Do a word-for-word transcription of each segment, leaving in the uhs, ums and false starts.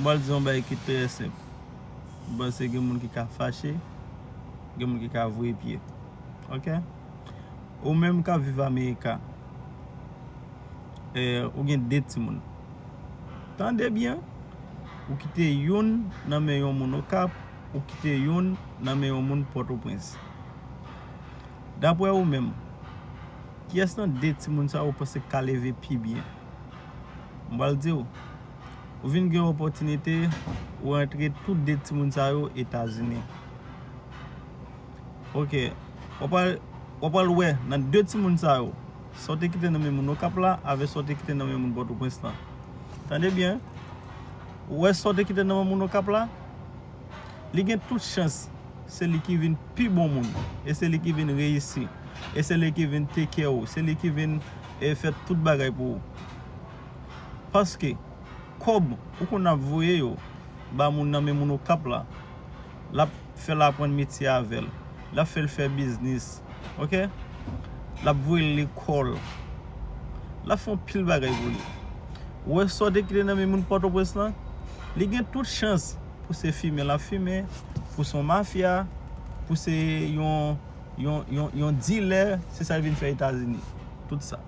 M pral di yon bagay ki trè senp. M panse gen moun ki ka fache, gen moun ki ka voye pye. Ok? Ou menm k ap viv Amerika, eh, ou gen de timoun. Tande byen, ou kite youn nan men yon moun Okap, ou kite youn nan men yon moun Pòtoprens. Daprè ou menm, kiyès nan de timoun sa yo ou panse k ka leve pi byen? M pral di w, ou vin gen opòtinite, ou rantre tout de timoun sa yo Etazini. Ok, w ap pral, w ap pral wè nan de timoun sa yo, sa w te kite nan men moun Okap la, avèk sa w te kite nan men moun Pòtoprens lan. Tande byen, ou wè sa w te kite nan men moun Okap la, li gen tout chans se li ki vin pi bon moun, e se li ki vin reyisi, e se li ki vin take care ou, se li ki vin, e, fè tout bagay pou ou. Paske kòb ou konn ap voye yo ba moun nan men moun Okap la, l ap fè l aprann metye avè l, l ap fè l fè biznis, ok? L ap voye l lekòl, l ap fè yon pil bagay pou li. Ou wè sa w te kite nan men moun Pòtoprens lan, li gen tout chans pou se fimen l ap fimen, pou se yon mafya, pou se yon, yon, yon, yon dilè, se sa l vin fè Etazini. Tout sa.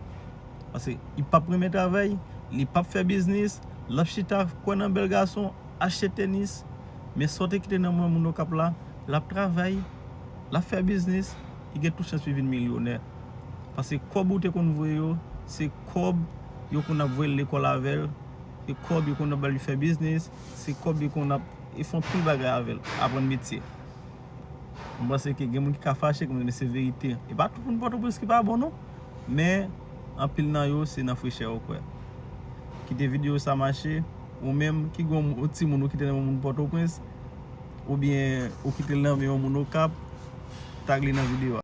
Paske li p ap renmen travay, li p ap fè biznis, l ap chita kwè nan bèl gason, achte tenis, men sa w te kite nan men moun Okap la, l ap travay, l ap fè biznis, li gen tout chans pou vin milyonè. Paske kòb ou te konn voye yo, se kòb yo konn ap voye l lekòl avè l, se kòb yo konn ap ba li fè biznis, se kòb yo konn ap, e fè yon pil bagay avè l, aprann metye. M panse ke gen moun ki ka fache, men se verite. E pa tout moun Pòtoprens ki pa bon, non. Men, anpil nan yo, se nan frechè yo kwè. Kite videyo sa mache, ou menm ki gen yon timoun ou kite nan men moun Pòtoprens, oubyen ou kite l nan men yon moun Okap, tag li nan videyo a.